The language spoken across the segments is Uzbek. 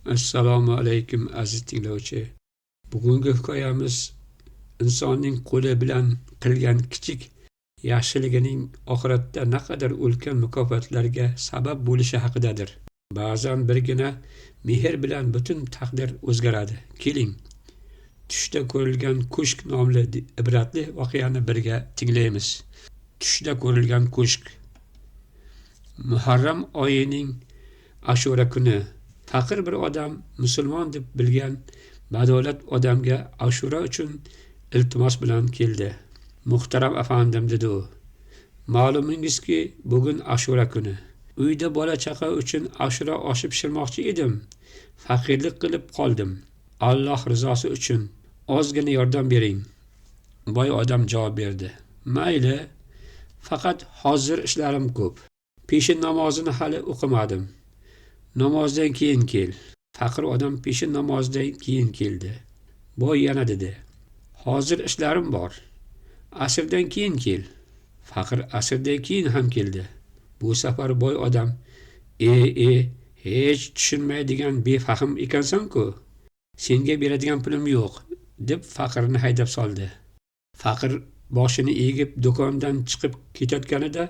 Assalomu alaykum, aziz tinglovchi. Bugungi hikoyamiz insonning qo'li bilan qilgan kichik yaxshiligining oxiratda naqadar ulkan mukofotlarga sabab bo'lishi haqidadir. Ba'zan birgina mehr bilan butun taqdir o'zgaradi. Keling, tushda ko'rilgan ko'shk nomli ibratli voqeani birga tinglaymiz. Tushda ko'rilgan ko'shk. Muharram oyining Ashura kuni faqir bir odam musulmon deb bilgan badavlat odamga ashura uchun iltimos bilan keldi. "Muhtaram afandim, – dedi u, – ma'lumingizki, bugun Ashura kuni. Uyda bola chaqa uchun ashura oshi pishirmoqchi edim. Faqirlik qilib qoldim. Alloh rizosi uchun ozgina yordam bering." Boy odam javob berdi: "Mayli, faqat hozir ishlarim ko'p. Peshin namozini hali o'qimadim. Namozdan keyin kel." Faqir odam peshin namozidan keyin keldi. Boy yana dedi: "Hozir ishlarim bor. Asrdan keyin kel." Faqir asrdan keyin ham keldi. Bu safar boy odam: "E, e, hech tushunmaydigan befahm ekansan-ku. Senga beradigan pulim yo'q", deb faqirni haydab soldi. Faqir boshini egib do'kondan chiqib ketayotganida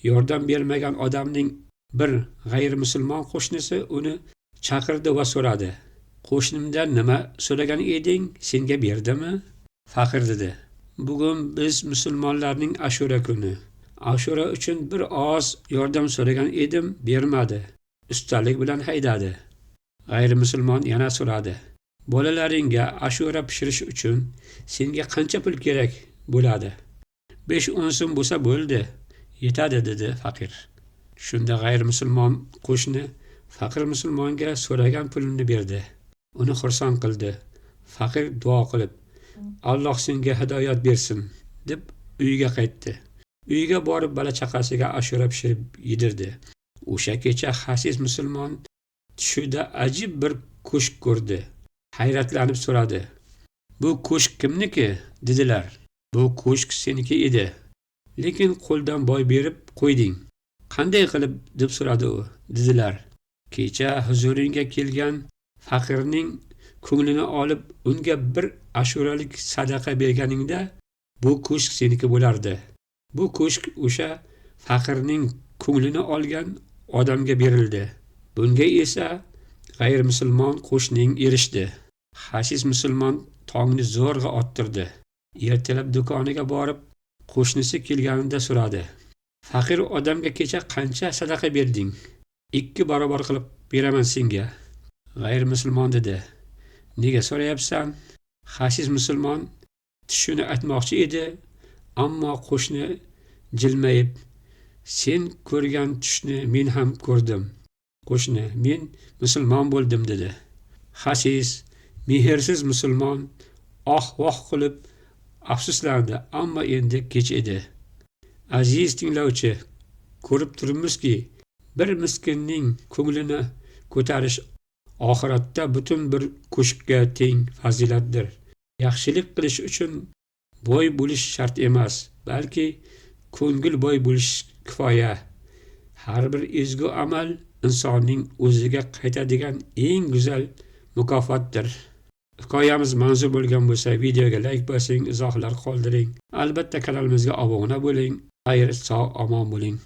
yordam bermagan odamning bir g'ayrimusulmon qo'shnisi uni chaqirdi va so'radi: "Qo'shnimdan nima so'ragan eding, senga berdimi?" Faqir dedi: "Bugun biz musulmonlarning Ashura kuni. Ashura uchun bir oz yordam so'ragan edim, bermadi. Ustalik bilan haydadi." G'ayrimusulmon yana so'radi: "Bolalaringga ashura pishirish uchun senga qancha pul kerak bo'ladi?" "5-10 so'm bo'lsa bo'ldi, yetadi", dedi faqir. Shunda g'ayrimusulmon qo'shni faqir musulmonga so'ragan pulini berdi. Uni xursand qildi. Faqir duo qilib: "Alloh senga hidoyat bersin", deb uyiga qaytdi. Uyiga borib bola chaqasiga ashura pishirib yedirdi. O'sha kecha xasis musulmon tushida ajib bir ko'shk ko'rdi. Hayratlanib so'radi: "Bu ko'shk kimniki?" Dedilar: "Bu ko'shk seniki edi. Lekin qo'ldan boy berib qo'yding." "Qanday qilib?" deb so'radi u. Dedilar: "Kecha huzuringga kelgan faqirning ko'nglini olib, unga bir ashuralik sadaqa berganingda bu ko'shk seniki bo'lardi. Bu ko'shk o'sha faqirning ko'nglini olgan odamga berildi. Bunga esa g'ayrimusulmon qo'shning erishdi." Xasis musulmon tongni zo'rg'a ottirdi. Ertalab do'koniga borib, qo'shnisi kelganida so'radi: "Faqir odamga kecha qancha sadaqa berding? 2 barobar qilib beraman senga." G'ayrimusulmon dedi: "Nega so'rayapsan?" Xasis musulmon tushini aytmoqchi edi, ammo qo'shni jilmayib: "Sen ko'rgan tushni men ham ko'rdim. Qo'shni, men musulmon bo'ldim", dedi. Xasis, mehrsiz musulmon oh-voh qilib afsuslandi, ammo endi kech edi. Aziz tinglovchi, ko'rib turibmizki, bir miskinning ko'nglini ko'tarish oxiratda butun bir ko'shkka teng fazilatdir. Yaxshilik qilish uchun boy bo'lish shart emas, balki ko'ngil boy bo'lish kifoya. Har bir ezgu amal insonning o'ziga qaytadigan eng go'zal mukofotdir. Hikoyamiz manzur bo'lgan bo'lsa, videoga layk bosing, izohlar qoldiring. Albatta kanalimizga obuna bo'ling. Xayr, sog' omon bo'ling.